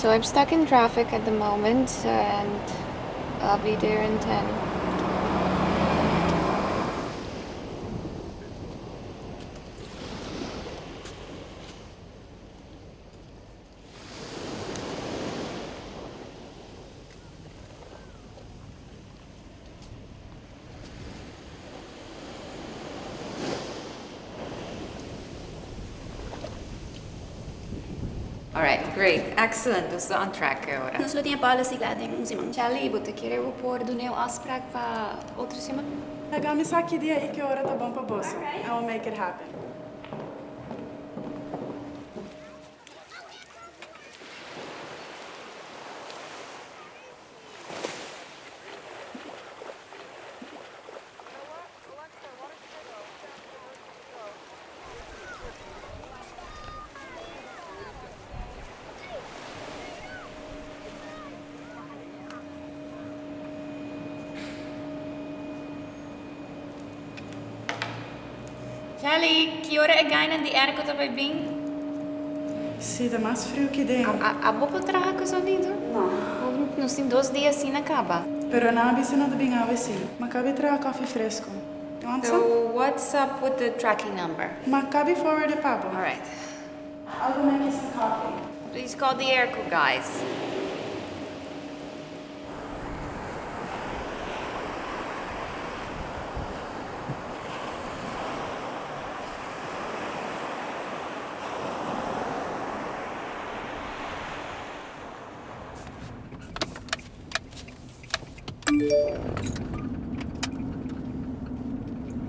So I'm stuck in traffic at the moment and I'll be there in 10. Alright, great, excellent, nos ta on track e ora. Nos lo tin e policy kla den un siman. Shelly, bo ta kere bo por duna e un afspraak pa otro siman? Laga mi sa ki dia i ki ora ta bon pa boso. I will make it happen. Kelly, ki ora e gainan di airco ta bai bin? Si, ta mas friu ki den. Abo por traha ku sonido? No. Nos tin dos dia asina kaba. Pero nan a bisa no ta bin awe si. Ma kabi traha kofi fresco. You want some? So what's up with the tracking number? Ma kabi forward e pa bo. Alright. I'll go make you some coffee. Please call the airco guys.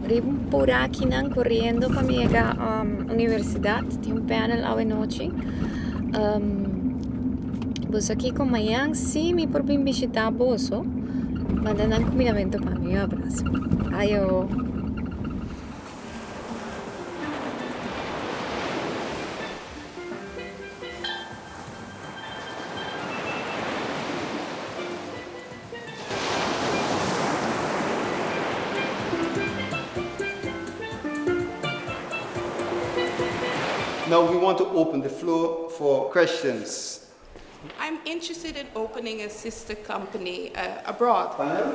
Riba un purakinan coriendo pa mi yega universidad tin un panel awe nochi boso aki con mañan si mi por bin bishita boso manda nan cuminamento pa mi un abrazo ayo. Now we want to open the floor for questions. I'm interested in opening a sister company abroad. Panel?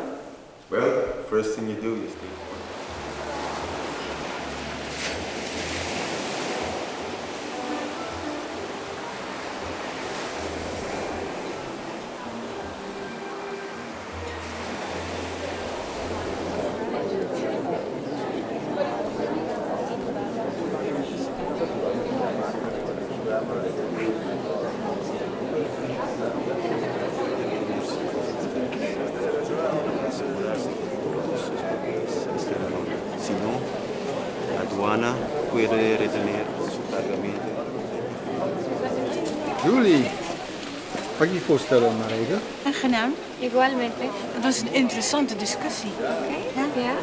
Well, first thing you do is take. Si no, aduana puede retener su cargamento. Julie, mag ik je voorstellen, Marijke? Aangenaam. Igualmente. Het was een interessante discussie. Ja.